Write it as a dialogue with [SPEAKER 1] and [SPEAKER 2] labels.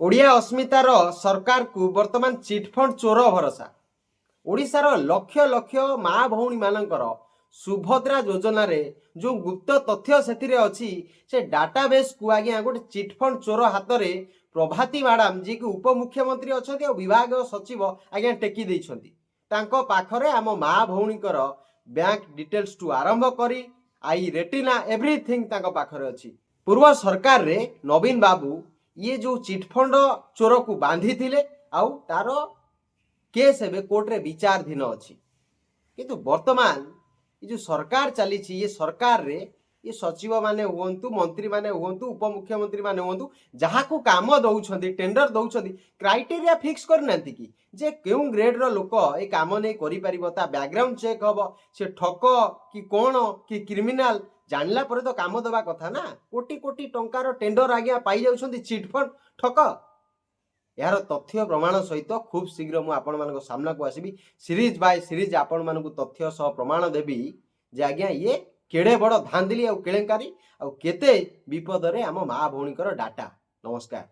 [SPEAKER 1] ଓଡ଼ିଆ ଅସ୍ମିତାର ସରକାରକୁ ବର୍ତ୍ତମାନ ଚିଟଫଣ୍ଡ ଚୋର ଭରସା। ଓଡ଼ିଶାର ଲକ୍ଷ ଲକ୍ଷ ମା ଭଉଣୀମାନଙ୍କର ସୁଭଦ୍ରା ଯୋଜନାରେ ଯେଉଁ ଗୁପ୍ତ ତଥ୍ୟ ସେଥିରେ ଅଛି, ସେ ଡାଟାବେସ୍କୁ ଆଜ୍ଞା ଗୋଟେ ଚିଟଫଣ୍ଡ ଚୋର ହାତରେ ପ୍ରଭାତୀ ମ୍ୟାଡ଼ାମ, ଯିଏକି ଉପମୁଖ୍ୟମନ୍ତ୍ରୀ ଅଛନ୍ତି ଆଉ ବିଭାଗ ସଚିବ ଆଜ୍ଞା, ଟେକି ଦେଇଛନ୍ତି। ତାଙ୍କ ପାଖରେ ଆମ ମା ଭଉଣୀଙ୍କର ବ୍ୟାଙ୍କ ଡିଟେଲ୍ସଠୁ ଆରମ୍ଭ କରି I, retina, everything ତାଙ୍କ ପାଖରେ ଅଛି। ପୂର୍ବ ସରକାରରେ ନବୀନ ବାବୁ ଇଏ ଯେଉଁ ଚିଟଫଣ୍ଡ ଚୋରକୁ ବାନ୍ଧିଥିଲେ ଆଉ ତାର କେସ୍ ଏବେ କୋର୍ଟରେ ବିଚାରାଧୀନ ଅଛି। କିନ୍ତୁ ବର୍ତ୍ତମାନ ଏ ଯେଉଁ ସରକାର ଚାଲିଛି, ଇଏ ସରକାରରେ ଏ ସଚିବମାନେ ହୁଅନ୍ତୁ, ମନ୍ତ୍ରୀମାନେ ହୁଅନ୍ତୁ, ଉପମୁଖ୍ୟମନ୍ତ୍ରୀମାନେ ହୁଅନ୍ତୁ, ଯାହାକୁ କାମ ଦଉଛନ୍ତି, ଟେଣ୍ଡର ଦଉଛନ୍ତି, କ୍ରାଇଟେରିଆ ଫିକ୍ସ କରିନାହାନ୍ତି କି ଯେ କେଉଁ ଗ୍ରେଡର ଲୋକ ଏ କାମ ନେଇ କରିପାରିବ? ତା ବ୍ୟାକଗ୍ରାଉଣ୍ଡ ଚେକ୍ ହବ, ସେ ଠକ କି କ'ଣ କି କ୍ରିମିନାଲ ଜାଣିଲା ପରେ ତ କାମ ଦେବା କଥା ନା। କୋଟି କୋଟି ଟଙ୍କାର ଟେଣ୍ଡର ଆଜ୍ଞା ପାଇଯାଉଛନ୍ତି ଚିଟଫଣ୍ଡ ଠକ। ଏହାର ତଥ୍ୟ ପ୍ରମାଣ ସହିତ ଖୁବ୍ ଶୀଘ୍ର ମୁଁ ଆପଣମାନଙ୍କ ସାମ୍ନାକୁ ଆସିବି। ସିରିଜ୍ ବାଇ ସିରିଜ୍ ଆପଣମାନଙ୍କୁ ତଥ୍ୟ ସହ ପ୍ରମାଣ ଦେବି ଯେ ଆଜ୍ଞା ଇଏ କେଡ଼େ ବଡ଼ ଧାନ୍ଦିଲି ଆଉ କେଳେଙ୍କାରୀ ଆଉ କେତେ ବିପଦରେ ଆମ ମା ଭଉଣୀଙ୍କର ଡାଟା। ନମସ୍କାର।